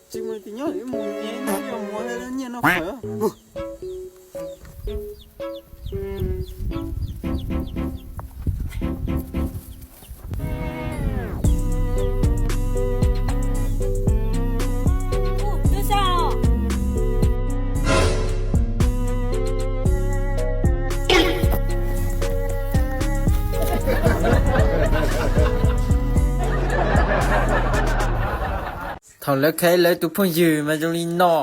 Tsis mus tim nyob mus nyiaj noj fawm. Thaum lawv khav lawv tus phooj ywg mas zoo li no.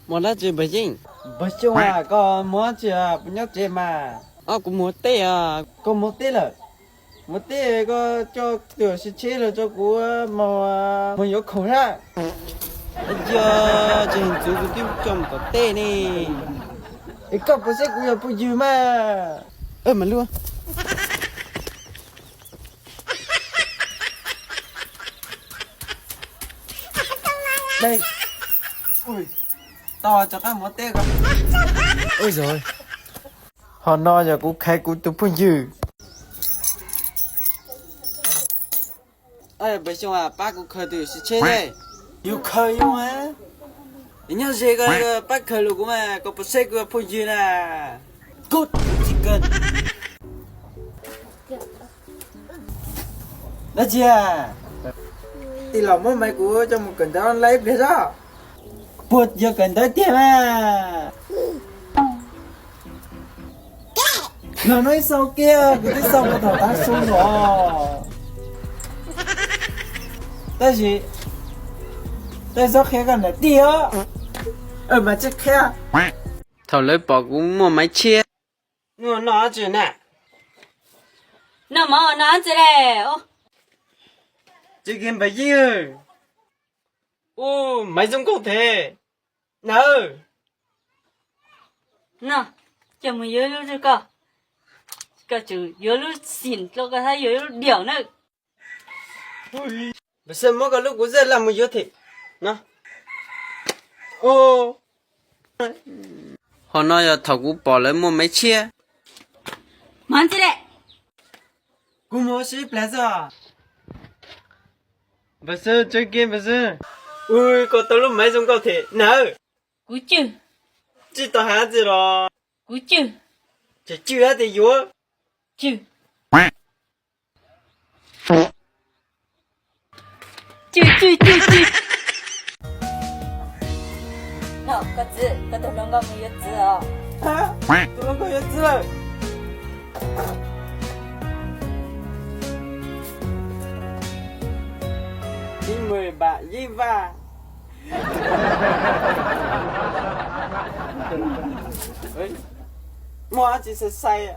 Mus dab tsi Npawg Yeej? Npawg Xyooj, koj mus dab tsi, puas nyob tsev mas? Kuv mus teb os. Koj mus teb lawm? Mus teb koj coj tus sib tsheb los rau kuv mus, mus yuav khoom hab. Yog tsis heev txwv kuv twb coj mus tom teb ne. Es koj puas saib kuv yog phooj ywg mas? Mas lub Tau, rov qab mus teb ko. Ua, ho no yog kuv khav kuv tus phooj ywg. Npawg Xyooj, pab kuv khaws tus sib tsheb. Yus khaws yus mas, nyob ze koj pab khaws los kuv mas, koj puas saib kuv phooj ywg na? Kub tsis kawg. Dab tsi? Tij laug muab maiv kuv coj mus kawm ntawv online ib pliag xwb. Puas yog kawm ntawv tiag mas? Los no ib xaus kiag, kuv twb xaus puag thaum tav su los. Tab sis, tab sis txhob qhia koj niam tij os. Mas tsis qhia. Thaum lawv pom kuv muaj maiv tshiab. Muaj noj dab tsi na? Noj mov noj dab tsi le? Tsis kiag Npawg Yeej. Ub, maiv zoo nkauj thiab na. Noj, coj mus yuav lub rau koj. Koj tsum yuav lub xim dlua koj thiaj yuav lub diaum na. Npawg Xab, muab koj lub kuv zaj laj mus yuav them no. Ho no yog thaum kuv pom lawv muaj maiv tshiab. Maiv tshiab le. Kuv mus ua si ib pliag xwb. Npawg Xab, tseeb kiag Npawg Xab. Ub, koj tau lub maiv zoo nkauj thiab na. Kuv cwj. Tsis tau hais dab tsi los? Kuv cwj. Tseem cwj hab tias yuav? Cwj. Cwj, cwj, cwj, cwj. Koj txiv, koj tus hluas nkauj mus yuav txiv os. Tus hluas nkauj yuav txiv lawm. Ib mười bạn với ba. Muaj dab tsi sai sai?